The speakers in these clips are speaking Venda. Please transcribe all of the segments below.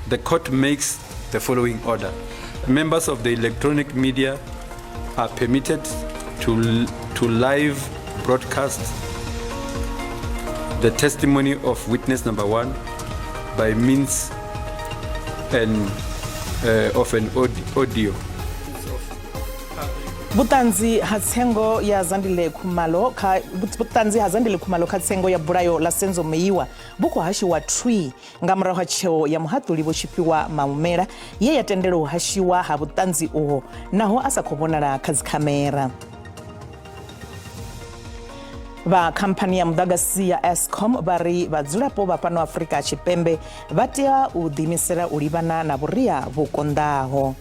The court makes the following order. Members of the electronic media are permitted to live broadcast the testimony of witness number 1 by means and of an audio. Vhuṱanzi ha tsengo ya Zandile Khumalo kha vhuṱanzi ha Zandile Khumalo kha tsengo ya bulayo ḽa Senzo Meyiwa vhu khou hashiwa thwii nga murahu ha tsheo ya muhaṱuli Vho Tshifhiwa Maumela ye ya tendela u hashiwa ha vhuṱanzi uho naho a sa khou vhonala kha dzikhamera. Vha khamphani ya muḓagasi ya Eskom vha ri vhadzulapo vha fhano Afrika Tshipembe vha tea u ḓiimisela u livhana na vhuria vhu konḓaho.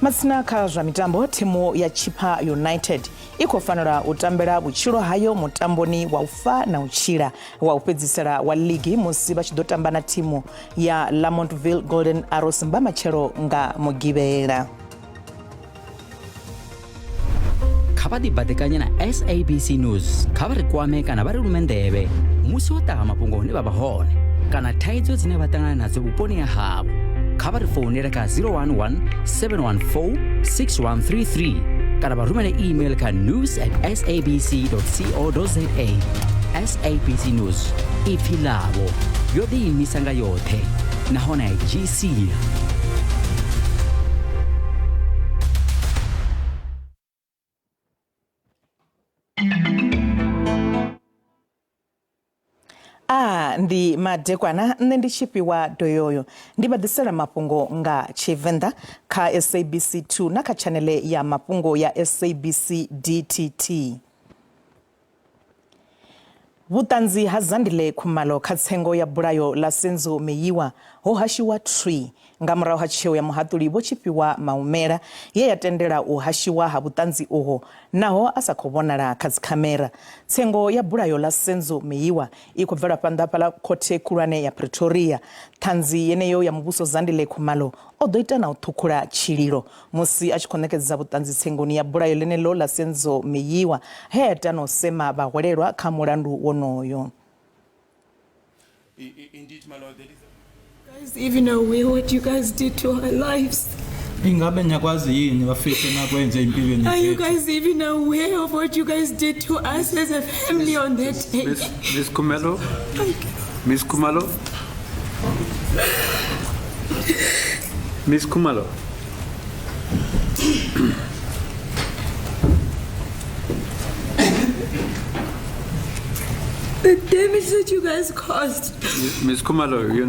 Matsina kha zwa mitambo, thimu ya Chippa United i khou fanela u tambela vhutshilo hayo mutamboni wa u fa na u tshila wa u fhedzisela wa ligi musi vha tshi ḓo tamba na thimu ya Lamontville Golden Arrows mbamatshelo nga Mugivhela. Kha vha ḓibaḓekanye na SABC News, kha vha ri kwame kana vha ri lume nḓevhe musi ho ṱaha mafhungo hune vha vha hone kana thaidzo dzine vha ṱangana nadzo vhuponi ha havho. Kha vha ri founele kha 011 714 6133 kana vha rumele email kha news at sabc co za. SABC News, ipfi ḽavho, yo ḓiimisa nga yoṱhe nahone a i dzhii sia. A ndi madekwana nṋe ndi Tshifhiwa Doyoyo ndi vha ḓisela mafhungo nga Tshivenḓa kha SABC 2 na kha tshanele ya mafhungo ya SABC DTT. Vhuṱanzi ha Zandile Khumalo kha tsengo ya bulayo ḽa Senzo Meyiwa ho hashiwa thwii nga murahu ha tsheo ya muhaṱuli Vho Tshifhiwa Maumela ye ya tendela u hashiwa ha vhuṱanzi uho naho a sa khou vhonala kha dzikhamera. Tsengo ya bulayo ḽa Senzo Meyiwa i khou bvela phanḓa fhaḽa khothe khulwane ya Pretoria. Ṱhanzi yeneyo ya muvhuso Zandile Khumalo o ḓo ita na u ṱhukhula tshililo musi a tshi khou ṋekedza vhuṱanzi tsengoni ya bulayo ḽeneḽo ḽa Senzo Meyiwa he a ita na u sema vhahwelelwa kha mulandu wonoyo. Guys, even aware what you guys did to our lives. Ingabe niyakwazi yini bafethu enakwenze empilweni Are you zethu? guys even aware of what you guys did to us as a family on that day? Miss Khumalo? Miss Khumalo? Miss Khumalo? The damage that you guys caused. Miss Khumalo, you're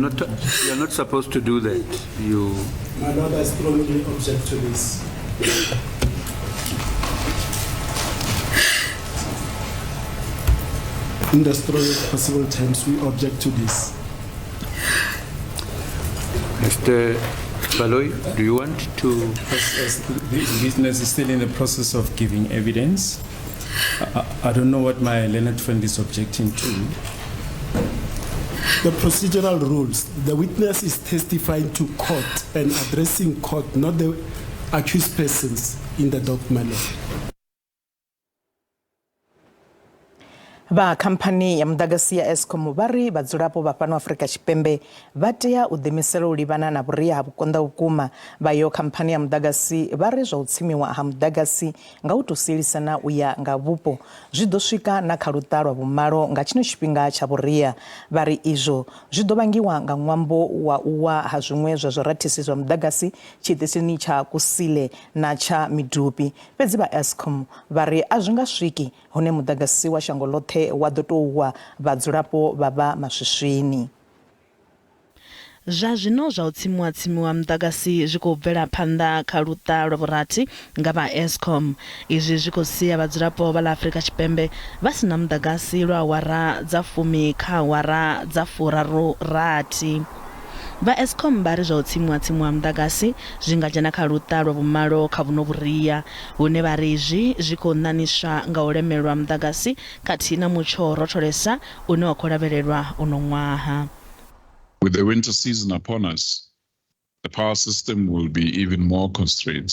not supposed to do that. You My Lord, I strongly object to this. In the strongest possible terms, we object to this. Mr. Baloyi, do you want to? As this witness is still in the process of giving evidence, I don't know what my learned friend is objecting to. The procedural rules, the witness is testifying to court and addressing court, not the accused persons in the dock, my lord. Vha khamphani ya muḓagasi ya Eskom vha ri vhadzulapo vha fhano Afrika Tshipembe vha tea u ḓiimisela u livhana na vhuria ha vhukonḓa vhukuma. Vha iyo khamphani ya muḓagasi vha ri zwa u tsimiwa ha muḓagasi nga u tou sielisana u ya nga vhupo zwi ḓo swika na kha luṱa lwa vhumalo nga tshino tshifhinga tsha vhuria. Vha ri izwo zwi ḓo vhangiwa nga ṅwambo wa u wa ha zwiṅwe zwa zwirathisi zwa muḓagasi tshiṱitshini tsha Kusile na tsha Medupi. Fhedzi vha Eskom vha ri a zwi nga swiki hune muḓagasi wa shango ḽoṱhe wa ḓo tou wa vhadzulapo vha vha maswiswini. Zwa zwino zwa u tsimiwa-tsimiwa muḓagasi zwi khou bvela phanḓa kha luṱa lwa vhurathi nga vha Eskom. Izwi zwi khou sia vhadzulapo vha ḽa Afrika Tshipembe vha si na muḓagasi lwa awara dza fumi kha awara dza furaru rathi. Vha Eskom vha ri zwa u tsimiwa-tsimiwa muḓagasi zwi nga dzhena kha luṱa lwa vhumalo kha vhuno vhuria, hune vha ri izwi zwi khou ṋaṋiswa nga u lemelwa muḓagasi khathihi na mutsho wo rotholesa une wa khou lavhelelwa uno ṅwaha. With the winter season upon us, the power system will be even more constrained.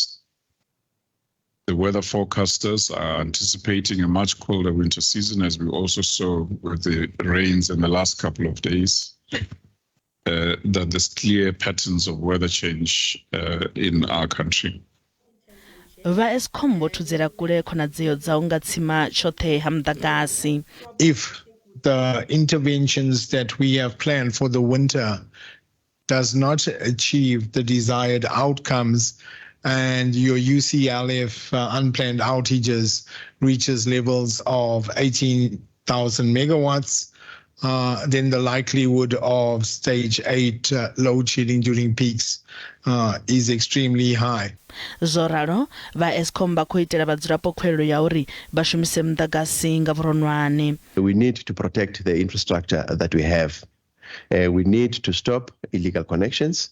The weather forecasters are anticipating a much colder winter season, as we also saw with the rains in the last couple of days. that there's clear patterns of weather change in our country. Vha Eskom vho thudzela kule khonadzeo dza u nga tsima tshoṱhe ha muḓagasi. If the interventions that we have planned for the winter does not achieve the desired outcomes and your UCLF unplanned outages reaches levels of 18,000 megawatts, then the likelihood of stage 8 load shedding during peaks is extremely high. Zwo ralo, vha Eskom vha khou itela vhadzulapo khuwelelo ya uri vha shumise muḓagasi nga vhuronwane. We need to protect the infrastructure that we have. We need to stop illegal connections,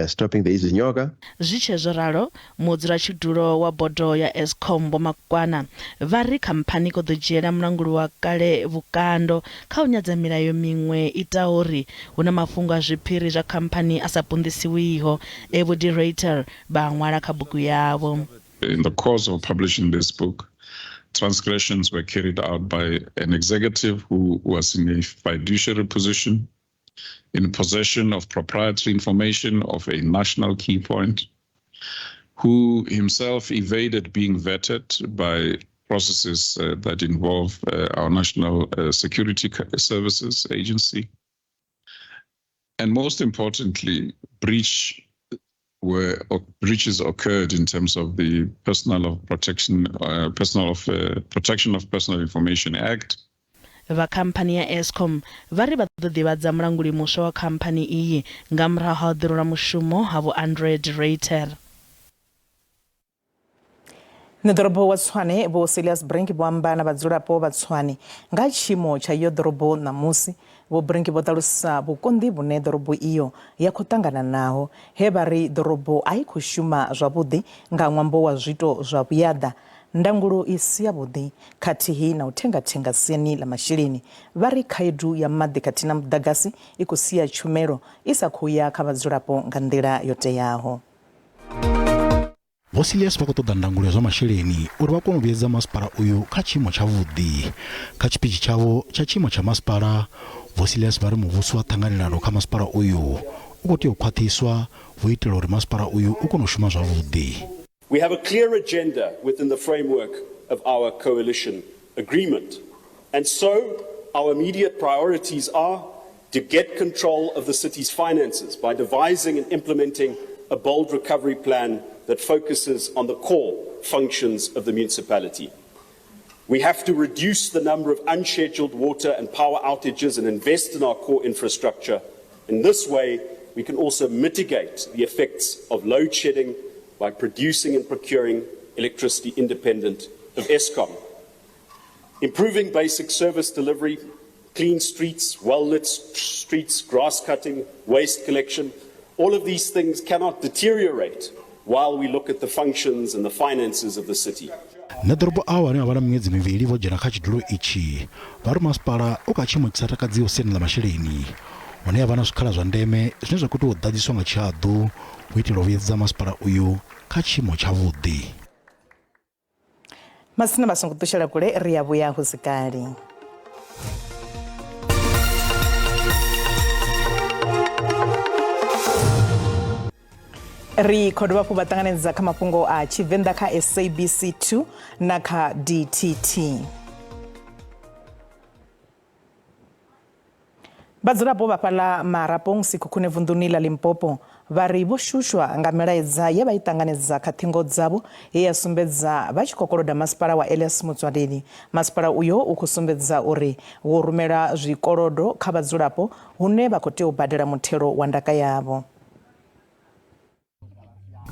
stopping the Izinyoka. Zwi tshe zwo ralo, mudzulatshidulo wa bodo ya Eskom Vho Makwana vha ri khamphani i khou ḓo dzhiela mulanguli wa kale vhukando kha u nyadza milayo miṅwe itaho uri hu na mafhungo a zwiphiri zwa khamphani a sa punḓisiwiho, e Vho De Ruyter vha a ṅwala kha bugu yavho. In the course of publishing this book, transgressions were carried out by an executive who was in a fiduciary position, in possession of proprietary information of a national key point, who himself evaded being vetted by processes that involve our National Security Services Agency. And most importantly, breaches occurred in terms of the Personal of Protection, Personal of Protection of Personal Information Act. Vha khamphani ya Eskom vha ri vha ḓo ḓivhadza mulanguli muswa wa khamphani iyi nga murahu ha u ḓirula mushumo ha Vho Andre de Ruyter. Ṋeḓorobo wa Tshwane Vho Cilliers Brink vho amba na vhadzulapo vha Tshwane nga tshiimo tsha iyo ḓorobo ṋamusi. Vho Brink vho ṱalusa vhukonḓi vhune ḓorobo iyo ya khou ṱangana naho, he vha ri ḓorobo a i khou shuma zwavhuḓi nga ṅwambo wa zwiito zwa vhuyaḓa, ndangulo i si yavhuḓi khathihi na u thengathenga siani ḽa masheleni. Vha ri khaedu ya maḓi khathihi na muḓagasi i khou sia tshumelo i sa khou ya kha vhadzulapo nga nḓila yo teaho. Vho Cilliers vha khou ṱoḓa ndangulo ya zwa masheleni uri vha kone u vhuyedza masipala uyu kha tshiimo tshavhuḓi. Kha tshipitshi tshavho tsha tshiimo tsha masipala, Vho Cilliers vha ri muvhuso wa ṱhanganelano kha masipala uyu u khou tea u khwaṱhiswa hu itela uri masipala uyu u kone u shuma zwavhuḓi. We have a clear agenda within the framework of our coalition agreement. And so our immediate priorities are to get control of the city's finances by devising and implementing a bold recovery plan that focuses on the core functions of the municipality. We have to reduce the number of unscheduled water and power outages and invest in our core infrastructure. In this way, we can also mitigate the effects of load shedding by producing and procuring electricity independent of Eskom. Improving basic service delivery, clean streets, well-lit streets, grass cutting, waste collection, all of these things cannot deteriorate while we look at the functions and the finances of the city. Ṋeḓorobo avho vhane vha vha na miṅwedzi mivhili vho dzhena kha tshidulo itshi vha ri masipala u kha tshiimo tshi sa takadziho siani ḽa masheleni, hune ha vha na zwikhala zwa ndeme zwine zwa khou tea u ḓadziswa nga tshihaḓu u itela u vhuyedzedza masipala uyu kha tshiimo tshavhuḓi. Masina vha songo ṱutshela kule, ri ya vhuya hu si kale. Ri khou dovha hafhu vha ṱanganedza kha mafhungo a Tshivenḓa kha SABC 2 na kha DTT. Vhadzulapo vha fhaḽa Marapong Sekhukhune vunḓuni ḽa Limpopo vha ri vho shushwa nga milaedza ye vha i ṱanganedza kha ṱhingo dzavho ye ya sumbedza vha tshi khou koloda masipala wa Elias Motsoaledi. Masipala uyo u khou sumbedza uri wo rumela zwikolodo kha vhadzulapo hune vha khou tea u badela muthelo wa ndaka yavho.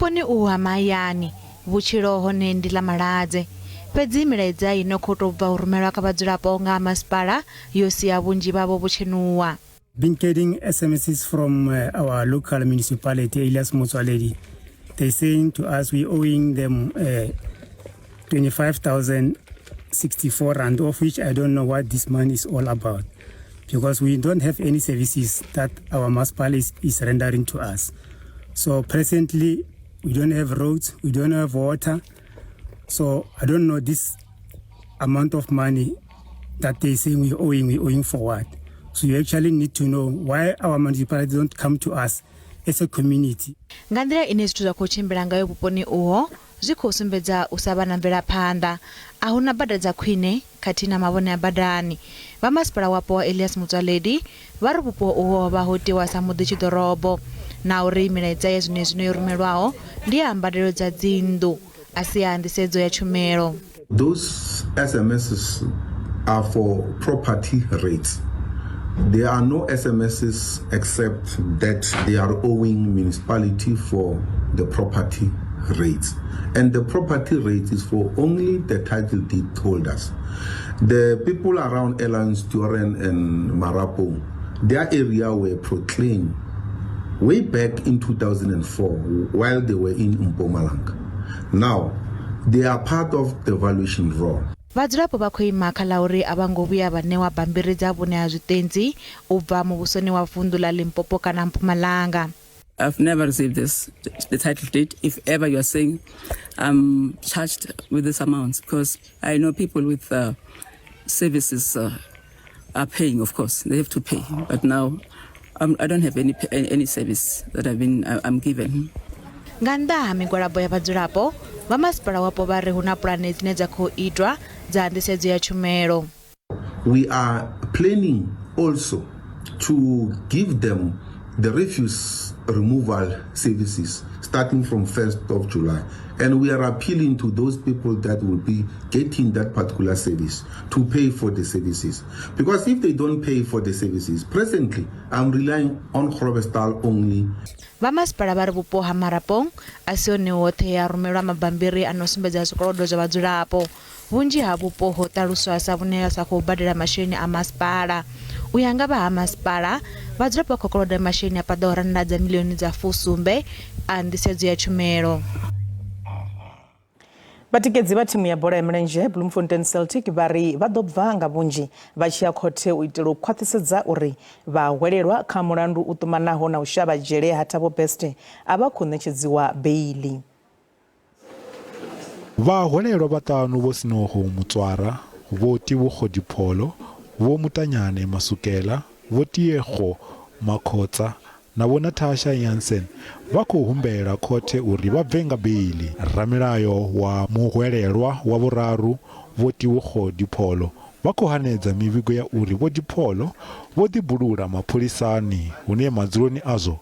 Vhuponi uhu ha mahayani, vhutshilo hone ndi ḽa maladze. Fhedzi milaedza ino khou tou bva u rumelwa kha vhadzulapo nga ha masipala yo sia vhunzhi vhavho vho tshenuwa. Been getting SMSs from our local municipality, Elias Motsoaledi. They saying to us we owing them 25,064 rand, of which I don't know what this money is all about, because we don't have any services that our municipality is rendering to us. So presently, we don't have roads, we don't have water. So I don't know this amount of money that they say we owing for what. So you actually need to know why our municipality don't come to us as a community. Nga nḓila ine zwithu zwa khou tshimbila ngayo vhuponi uho zwi khou sumbedza u sa vha na mvelaphanḓa. A hu na bada dza khwine khathihi na mavhone a badani. Vha masipala wapo wa Elias Motsoaledi vha ri vhupo uho ho vha ho tiwa sa muḓi tshiḓorobo na uri milaedza ya zwenezwino yo rumelwaho ndi ya ha mbadelo dza dzinnḓu a si ya ha nḓisedzo ya tshumelo. Those SMSs are for property rates. There are no SMSs except that they are owing municipality for the property rates. And the property rate is for only the title deed holders. The people around Elandsdoorn and Marapo, their area were proclaimed way back in 2004 while they were in Mpumalanga. Now, they are part of the valuation roll. Vhadzulapo vha khou ima kha ḽa uri a vha ngo vhuya vha ṋewa bammbiri dza vhuṋe ha zwiṱentsi u bva muvhusoni wa vunḓu ḽa Limpopo kana Mpumalanga. I've never received this, the title deed, if ever you are saying I'm charged with this amount, because I know people with uh, services uh, are paying, of course, they have to pay. But now I'm, I don't have any, any service that I've been, I'm given. Nga nnḓa ha migwalabo ya vhadzulapo, vha masipala wapo vha ri hu na pulane dzine dza khou itwa dza nḓisedzo ya tshumelo. We are planning also to give them the refuse removal services starting from 1st of July. And we are appealing to those people that will be getting that particular service to pay for the services. Because if they don't pay for the services, presently I'm relying on Groblersdal only. Vha masipala vha ri vhupo ha Marapong a si hone hoṱhe he ha rumelwa mabambiri a no sumbedza zwikolodo zwa vhadzulapo. Vhunzhi ha vhupo ho ṱaluswa sa vhune ha sa khou badela masheleni a masipala. U ya nga vha ha masipala, vhadzulapo vha khou koloda masheleni a paḓaho rannda dza miḽioni dza fusumbe a nḓisedzo ya tshumelo. Vhatikedzi vha thimu ya bola ya milenzhe Bloemfontein Celtic vha ri vha ḓo bva nga vhunzhi vha tshi ya khothe u itela u khwaṱhisedza uri vhahwelelwa kha mulandu u ṱumanaho na u shavha dzhele ha Thabo Bester a vha khou ṋetshedziwa beiḽi. Vhahwelelwa vhaṱanu Vho Sinogo Motswara, Vho Tebogo Dipholo, Vho Mutanyane Masukela, Vho Tiego Makhotsa na Vho Natasha Jansen vha khou humbela khothe uri vha bve nga beiḽi. Ramilayo wa muhwelelwa wa vhuraru Vho Tebogo Dipholo vha khou hanedza mivhigo ya uri Vho Dipholo vho ḓibulula mapholisani hune madzuloni azwo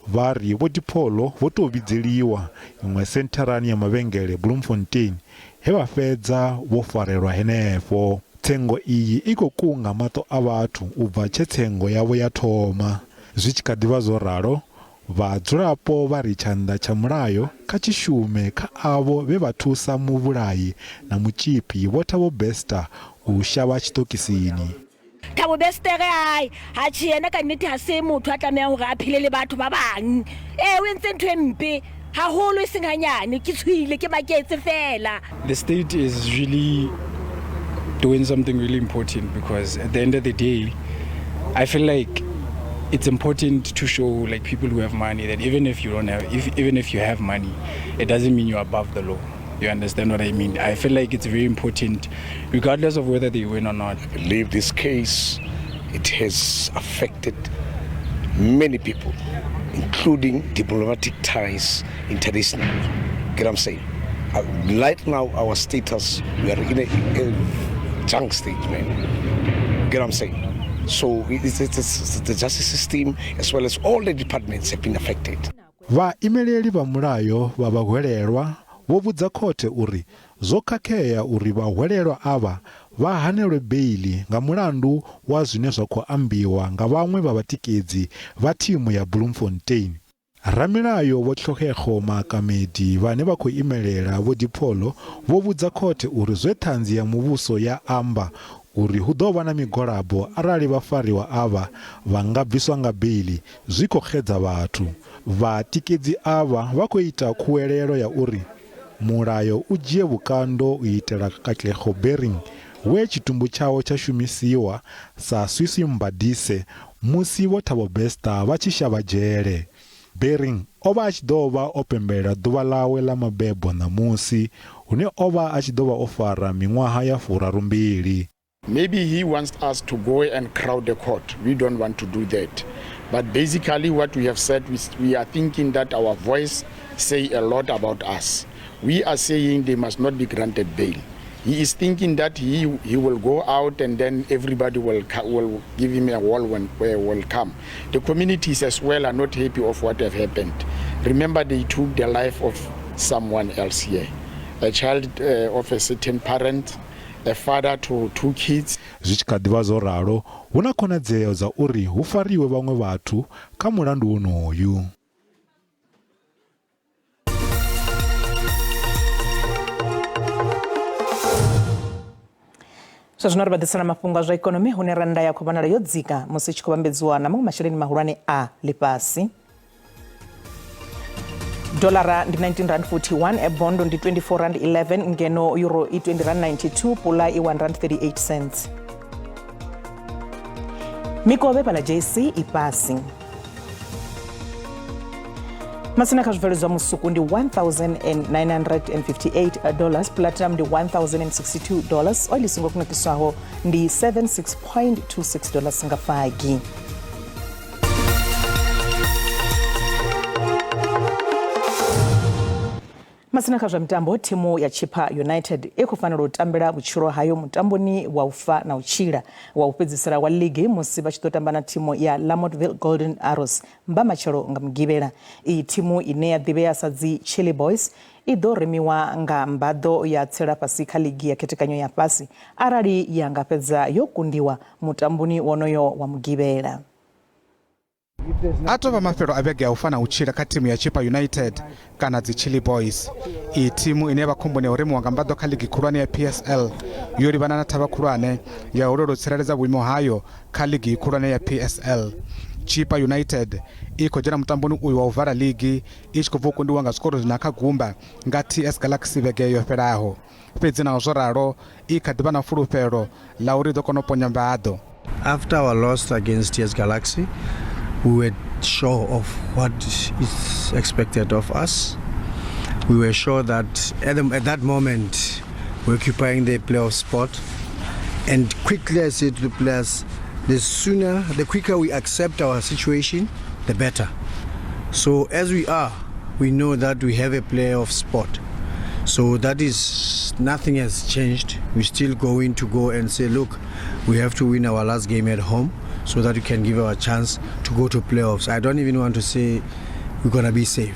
Vha ri Vho Dipholo vho tou vhidzeliwa iṅwe sentharani ya mavhengele Bloemfontein he vha fhedza vho farelwa henefho. Tsengo iyi i khou kunga maṱo a vhathu u bva tshe tsengo yavho ya thoma. Zwi tshi kha ḓi vha zwo ralo, vhadzulapo vha ri tshanḓa tsha mulayo kha tshi shume kha avho vhe vha thusa muvhulayi na mutzhipi Vho Thabo Bester u shavha tshiṱokisini. Thabo Bestere ai ha tjhe yena ka nnete ha se motho a tlamehang hore a phele le batho ba bang. Ee o entse ntho e mpe haholo e seng hanyane ke tshohile ke maketse feela. The state is really doing something really important because at the end of the day I feel like it's important to show like people who have money that even if you don't have if, even if you have money it doesn't mean you're above the law. You understand what I mean? I feel like it's very important, regardless of whether they win or not. I believe this case, it has affected many people, including diplomatic ties internationally. Get what I'm saying? Uh, right now, our status, we are in a, a junk state, man. Get what I'm saying? So it's, it's, it's the justice system as well as all the departments have been affected. Vhaimeleli vha mulayo vha vhahwelelwa vho vhudza khothe uri zwo khakhea uri vhahwelelwa avha vha hanelwe beiḽi nga mulandu wa zwine zwa khou ambiwa nga vhaṅwe vha vhatikedzi vha thimu ya Bloemfontein. Ramilayo Vho Tlhogego Maakamedi vhane vha khou imelela Vho Dipholo vho vhudza khothe uri zwe ṱhanzi ya muvhuso ya amba uri hu ḓo vha na migwalabo arali vhafariwa avha vha nga bviswa nga beiḽi zwi khou xedza vhathu. Vhatikedzi avha vha khou ita khuwelelo ya uri mulayo u dzhie vhukando u itela Katlego Bereng we tshitumbu tshawe tsha shumisiwa sa swiswimbadise musi Vho Thabo Bester vha tshi shavha dzhele. Bereng o vha a tshi ḓo vha o pembelela ḓuvha ḽawe ḽa mabebo ṋamusi, hune o vha a tshi ḓo vha o fara miṅwaha ya furaru-mbili. Maybe he wants us to go and crowd the court. We don't want to do that. But basically what we have said is we are thinking that our voice say a lot about us. We are saying they must not be granted bail. He is thinking that he will go out and then everybody will give him a welcome. The communities as well are not happy of what have happened. Remember, they took the life of someone else here, a child of a certain parent, a father to 2 kids. Zwi tshi kha ḓivha zwo ralo, hu na khonadzeo dza uri hu fariwe vhaṅwe vhathu kha mulandu wonoyu. Zwa zwino ri vha ḓisela mafhungo a zwa ikonomi, hune rannda ya khou vhonala yo dzika musi i tshi khou vhambedziwa na maṅwe masheleni mahulwane a ḽifhasi. Dolara ndi 19.41, bondo ndi 24.11, ngeno euro i 20.92, pula i 1.38. Mikovhe fhala JC i fhasi. Masina kha zwibveledzwa musuku ndi $1,958, platinum ndi $1,062, oil i songo kunakiswaho ndi $76.26 nga fagi. Masina kha zwa mitambo, thimu ya Chippa United i khou fanela u tambela vhutshilo hayo mutamboni wa u fa na u tshila wa u fhedzisela wa ligi musi vha tshi ḓo tamba na thimu ya Lamotville Golden Arrows mbamatshelo nga Mugivhela. Iyi thimu ine ya ḓivhea sa dzi Chilli Boys i ḓo remiwa nga mbaḓo ya tsela fhasi kha ligi ya khethekanyo ya fhasi arali ya nga fhedza yo kundiwa mutamboni wonoyo wa Mugivhela. A tou vha mafhelo a vhege ya u fana u tshila kha thimu ya Chippa United kana dzi Chilli Boys. Iyi thimu ine ya vha khomboni ya u remiwa nga mbaḓo kha ligi khulwane ya PSL yo livhana na thavha khulwane ya u lwela u tsireledza vhuimo hayo kha ligi khulwane ya PSL. Chippa United i khou dzhena mutamboni uyu wa u vala ligi i tshi khou bva u kundiwa nga zwikoro zwiṋa kha gumba nga TS Galaxy vhege yo fhelaho. Fhedzi naho zwo ralo i kha ḓi vha na fulufhelo ḽa uri i ḓo kona u ponya mbaḓo. After our loss against TS Galaxy, we were sure of what is expected of us. We were sure that at that moment we're occupying the playoff spot. And quickly I said to the players, the sooner, the quicker we accept our situation, the better. So as we are, we know that we have a playoff spot. So that is, nothing has changed. We're still going to go and say, look, we have to win our last game at home so that we can give our chance to go to playoffs. I don't even want to say we're going to be safe.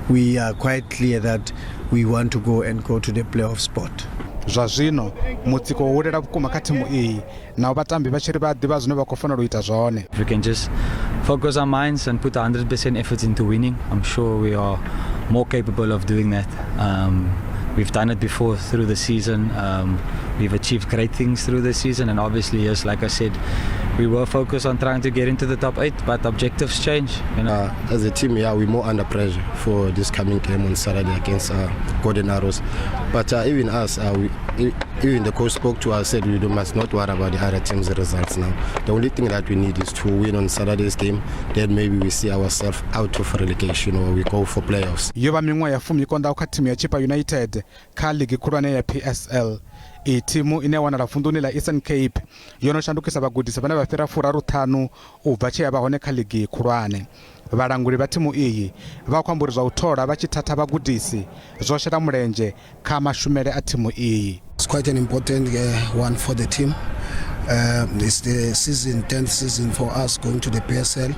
We are quite clear that we want to go and go to the playoff spot. Zwa zwino mutsiko wo hulela vhukuma kha thimu iyi na vhatambi vha tshi ri vha ḓivha zwine vha khou fanela u ita zwone. If we can just focus our minds and put 100% effort into winning, I'm sure we are more capable of doing that. We've done it before through the season. We've achieved great things through the season, and obviously, yes, like I said, we were focused on trying to get into the top 8, but objectives change. You know? As a team, yeah, we're more under pressure for this coming game on Saturday against Golden Arrows. But even us, even the coach spoke to us, said we must not worry about the other team's results now. The only thing that we need is to win on Saturday's game. Then maybe we see ourselves out of relegation or we go for playoffs. Yo vha miṅwaha ya fumi i konḓaho kha thimu ya Chippa United kha ligi khulwane ya PSL. Iyi thimu ine ya wanala vunduni ḽa Eastern Cape yo no shandukisa vhagudisi vhane vha fhira 35 u bva tshe ya vha hone kha ligi khulwane. Vhalanguli vha thimu iyi vha khou amba uri zwa u thola vha tshi thatha vhagudisi zwo shela mulenzhe kha mashumele a thimu iyi. It's quite an important one for the team. It's the season, 10th season for us going to the PSL.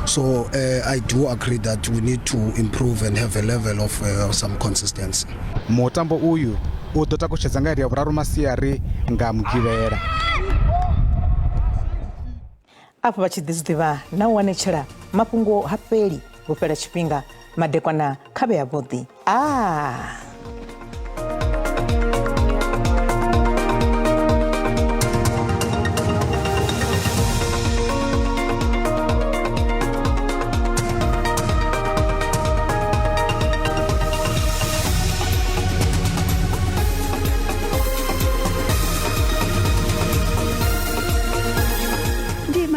So I do agree that we need to improve and have a level of some consistency. Mutambo uyu u ḓo takutshedza nga iri ya vhuraru masiari nga Mugivhela. Afho vha tshi ḓi zwi ḓivha na u wanetshela mafhungo ha fheli hu fhela tshifhinga madekwana kha vhe avhuḓi.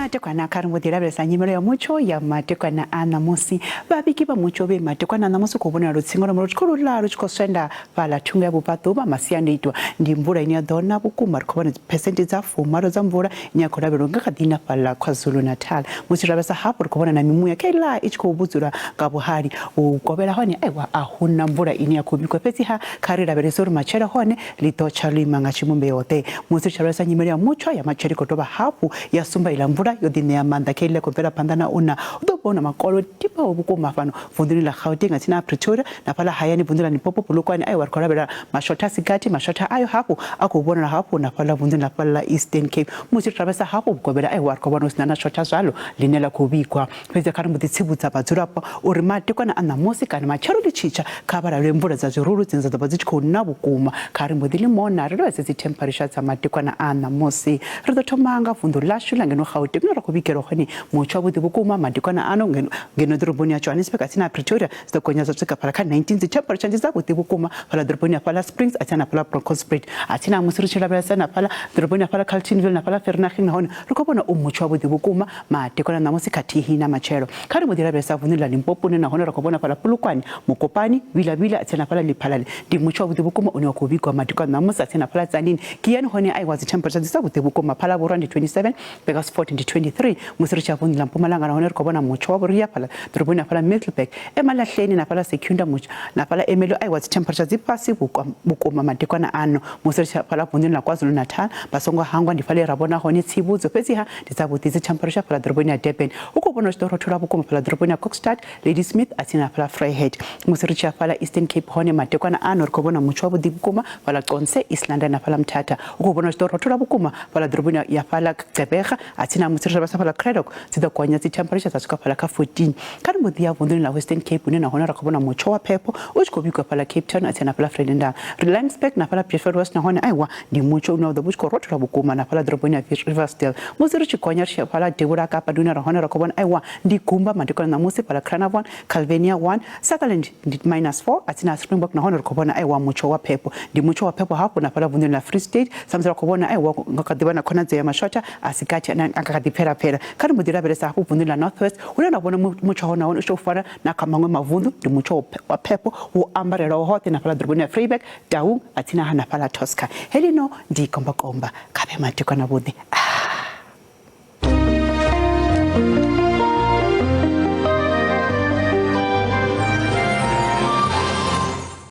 Matekwana kha ri mbo ḓi lavhelesa nyimelo ya mutsho ya matekwana a ṋamusi. Vhavhigi vha mutsho vhe matekwana a ṋamusi khou vhonala lutsinga lwa lu tshi khou lula lu tshi khou swenda fhaḽa thungo ya vhubvaḓuvha. Masiandoitwa ndi mvula ine ya ḓo na vhukuma, ri khou vhona dziphesenthe dza 80 dza mvula ine ya khou lavhelelwa nga kha ḓi na fhaḽa KwaZulu-Natal. Musi lavhelesa hafhu ri khou vhona na mimuya kheiḽa i tshi khou vhudzula nga vhuhali. U kovhela hone aiwa a huna mvula ine ya khou vhigwa, fhedziha kha ri lavhelese uri matshelo hone ḽi ḓo tsha ḽo ima nga tshivhumbeo ḓe. Musi ri tshi lavhelesa nyimele ya mutsho ya matshelo i khou dovha hafhu ya sumba iḽa mvula yo ḓiṋea maanḓa kheiḽa i khou bvela phanḓa na u na. Hu ḓo vha hu na makole o tibaho vhukuma fhano vunḓuni ḽa Gauteng nga tsini ha Pretoria na fhaḽa hayani vunḓuni ḽa Limpopo Polokwane. Aiwa ri khou lavhelela mashotha a si gathi, mashotha ayo hafhu a khou vhonala hafhu na fhaḽa vunḓuni ḽa fhaḽa Eastern Cape. Musi ri tshi lavhelesa hafhu vhukovhela aiwa ri khou vhona hu si na na shotha zwaḽo ḽine ḽa khou vhigwa. Fhedzi kha ri mbo ḓi tsivhudza vhadzulapo uri madekwana a ṋamusi kana matshelo ḽi tshi tsha kha vha lavhelele mvula dza zwirulu dzine dza ḓo vha dzi tshi khou na vhukuma. Kha ri mbo ḓi ḽi mona ri lavhelese dzi temperature dza madekwana a ṋamusi. Ri ḓo thoma nga vunḓu ḽashu ḽa ngeno Gauteng hune ra khou vhigelwa hone mutsho wavhuḓi vhukuma madekwana ano ngeno ngeno ḓoroboni ya Johannesburg a tsini na Pretoria dzi ḓo gonya dza swika fhaḽa kha 19. Dzi temperature ndi dzavhuḓi vhukuma fhaḽa ḓoroboni ya fhaḽa Springs a tsini na fhaḽa Bronkhorstspruit a tsini na musi ri tshi lavhelesa na fhaḽa ḓoroboni ya fhaḽa Carltonville na fhaḽa Vereeniging nahone ri khou vhona u mutsho wavhuḓi vhukuma madekwana ṋamusi khathihi na matshelo. Kha ri mbo ḓi lavhelesa vunḓu ḽa Limpopo hune nahone ra khou vhona fhaḽa Polokwane, Mokopane, Vila-Vila a tsini na fhaḽa Lephalale. Ndi mutsho wavhuḓi vhukuma une wa khou vhigwa madekwana ṋamusi a tsini na fhaḽa Tzaneen. Giyani hone aiwa dzi temperature dzi dzavhuḓi vhukuma, Phalaborwa ndi 27, Burgersfort ndi 23. Musi ri tshi ya vunḓu ḽa Mpumalanga nahone ri khou vhona mutsho wa vhuria fhaḽa ḓoroboni ya fhaḽa Middelburg, Emalahleni na fhaḽa Secunda mutsho na fhaḽa Ermelo aiwa dzi temperature dzi fhasi vhukuma madekwana ano. Musi ri tshi ya fhaḽa vunḓuni ḽa KwaZulu-Natal vha songo hangwa ndi fhaḽa he ra vhona hone tsivhudzo fhedziha ndi dzavhuḓi dzi temperature fhaḽa ḓoroboni ya Durban. Hu khou vhonala hu tshi ḓo rothola vhukuma fhaḽa ḓoroboni ya Kokstad, Ladysmith a tsini na fhaḽa Vryheid. Musi ri tshi ya fhaḽa Eastern Cape hone madekwana ano ri khou vhona mutsho wavhuḓi vhukuma fhaḽa Qonce, East London na fhaḽa Mthatha. Hu khou vhonala hu tshi ḓo rothola vhukuma fhaḽa ḓoroboni ya fhaḽa Gqeberha a tsini na musi ri tshi lavhelesa fhaḽa Cradock dzi ḓo gonya dzi temperature dza swika fhaḽa kha 14. Kha ri mbo ḓi ya vunḓuni ḽa Western Cape hune nahone ra khou vhona mutsho wa phepho u tshi khou vhigwa fhaḽa Cape Town a tsini na fhaḽa Vredendal. Limesburg na fhaḽa Beaufort West nahone aiwa ndi mutsho une wa ḓo vha u tshi khou rothola vhukuma na fhaḽa ḓoroboni ya Riversdale. Musi ri tshi gonya ri tshi ya fhaḽa devhula Kapa ndi hune ra hone ra khou vhona aiwa ndi gumba madekwana ṋamusi fhaḽa Carnarvon, Calvinia 1, Sutherland ndi minus 4 a tsini ha Springbok nahone ri khou vhona aiwa mutsho wa phepho. Ndi mutsho wa phepho hafhu na fhaḽa vunḓuni ḽa Free State sa musi ra khou vhona aiwa nga kha ḓivha na khonadzeo ya mashotha a si gathi ane a nga kha ḓi pfela pfela. Kha ri mbo ḓi lavhelesa hafhu vunḓuni ḽa North West hune ra vhona mutsho wa hone nahone u tshi tou fana na kha maṅwe mavunḓu, ndi mutsho wa phepho wo ambarelaho hoṱhe na fhaḽa ḓoroboni ya Vryburg, Taung a tsini ha na fhaḽa Tosca. Heḽino ndi kombakomba kha vhe madekwana vhuḓi.